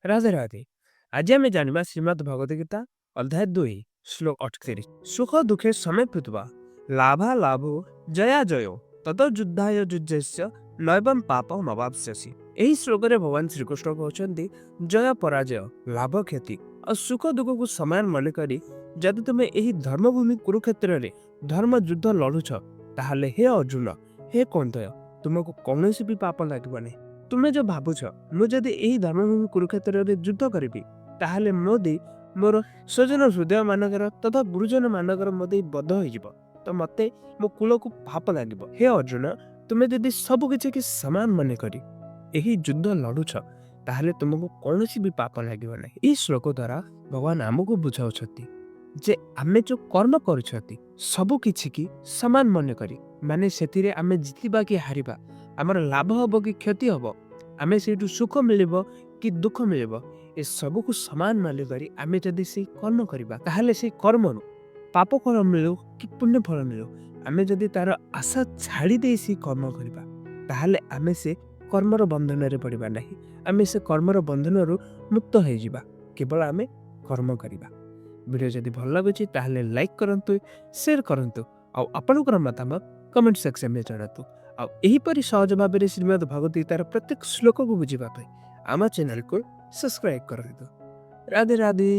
ରାଧେ ରାଧେ। ଆଜି ଆମେ ଜାଣିବା ଶ୍ରୀମଦ୍ ଭଗବତ ଗୀତା ଅଧ୍ୟାୟ 2, ଶ୍ଲୋକ 38। ସୁଖ ଦୁଃଖେ ସମେ କୃତ୍ୱା ଲାଭା ଲାଭ ଜୟା ଜୟ ତତ ଯୁଦ୍ଧାୟ ଯୁଜ୍ୟସ୍ୟ ନୈବಂ ପାପମ୍ ଅବାପ୍ସ୍ୟସି। ଏହି ଶ୍ଲୋକରେ ଭଗବାନ ଶ୍ରୀକୃଷ୍ଣ କହୁଛନ୍ତି, ଜୟ ପରାଜୟ, ଲାଭ କ୍ଷତି ଆଉ ସୁଖ ଦୁଃଖକୁ ସମାନ ମନେ କରି ଯଦି ତୁମେ ଏହି ଧର୍ମଭୂମି କୁରୁକ୍ଷେତ୍ରରେ ଧର୍ମ ଯୁଦ୍ଧ ଲଢୁଛ, ତାହେଲେ ହେ ଅର୍ଜୁନ, ହେ କୌନ୍ତେୟ, ତୁମକୁ କୌଣସି ବି ପାପ ଲାଗିବ ନାହିଁ। ତୁମେ ଯୋଉ ଭାବୁଛ, ମୁଁ ଯଦି ଏହି ଧର୍ମଭୂମି କୁରୁକ୍ଷେତ୍ରରେ ଯୁଦ୍ଧ କରିବି, ତାହେଲେ ମୋ ଦେଇ ମୋର ସ୍ୱଜନ ହୃଦୟ ମାନଙ୍କର ତଥା ଗୁରୁଜନ ମାନଙ୍କର ମୋ ଦେଇ ବଧ ହେଇଯିବ, ତ ମତେ ମୋ କୂଳକୁ ପାପ ଲାଗିବ। ହେ ଅର୍ଜୁନ, ତୁମେ ଯଦି ସବୁ କିଛି କି ସମାନ ମନେ କରି ଏହି ଯୁଦ୍ଧ ଲଢୁଛ, ତାହେଲେ ତୁମକୁ କୌଣସି ବି ପାପ ଲାଗିବ ନାହିଁ। ଏହି ଶ୍ଲୋକ ଦ୍ୱାରା ଭଗବାନ ଆମକୁ ବୁଝାଉଛନ୍ତି ଯେ ଆମେ ଯୋଉ କର୍ମ କରୁଛନ୍ତି, ସବୁ କିଛି କି ସମାନ ମନେ କରି, ମାନେ ସେଥିରେ ଆମେ ଜିତିବା କି ହାରିବା, ଆମର ଲାଭ ହବ କି କ୍ଷତି ହବ, ଆମେ ସେଇଠୁ ସୁଖ ମିଳିବ କି ଦୁଃଖ ମିଳିବ, ଏ ସବୁକୁ ସମାନ ମନେ କରି ଆମେ ଯଦି ସେଇ କର୍ମ କରିବା, ତାହେଲେ ସେଇ କର୍ମରୁ ପାପ ଫଳ ମିଳୁ କି ପୁଣ୍ୟ ଫଳ ମିଳୁ, ଆମେ ଯଦି ତାର ଆଶା ଛାଡ଼ି ଦେଇ ସେଇ କର୍ମ କରିବା, ତାହେଲେ ଆମେ ସେ କର୍ମର ବନ୍ଧନରେ ପଡ଼ିବା ନାହିଁ। ଆମେ ସେ କର୍ମର ବନ୍ଧନରୁ ମୁକ୍ତ ହେଇଯିବା। କେବଳ ଆମେ କର୍ମ କରିବା। ଭିଡ଼ିଓ ଯଦି ଭଲ ଲାଗୁଛି, ତାହେଲେ ଲାଇକ୍ କରନ୍ତୁ, ସେୟାର କରନ୍ତୁ ଆଉ ଆପଣଙ୍କର ମତାମତ କମେଣ୍ଟ ସେକ୍ସନରେ ଜଣାନ୍ତୁ। ଆଉ ଏହିପରି ସହଜ ଭାବରେ ଶ୍ରୀମଦ୍ ଭଗବତ ଗୀତାର ପ୍ରତ୍ୟେକ ଶ୍ଲୋକକୁ ବୁଝିବା ପାଇଁ ଆମ ଚ୍ୟାନେଲକୁ ସବସ୍କ୍ରାଇବ୍ କରନ୍ତୁ। ରାଧେ ରାଧେ।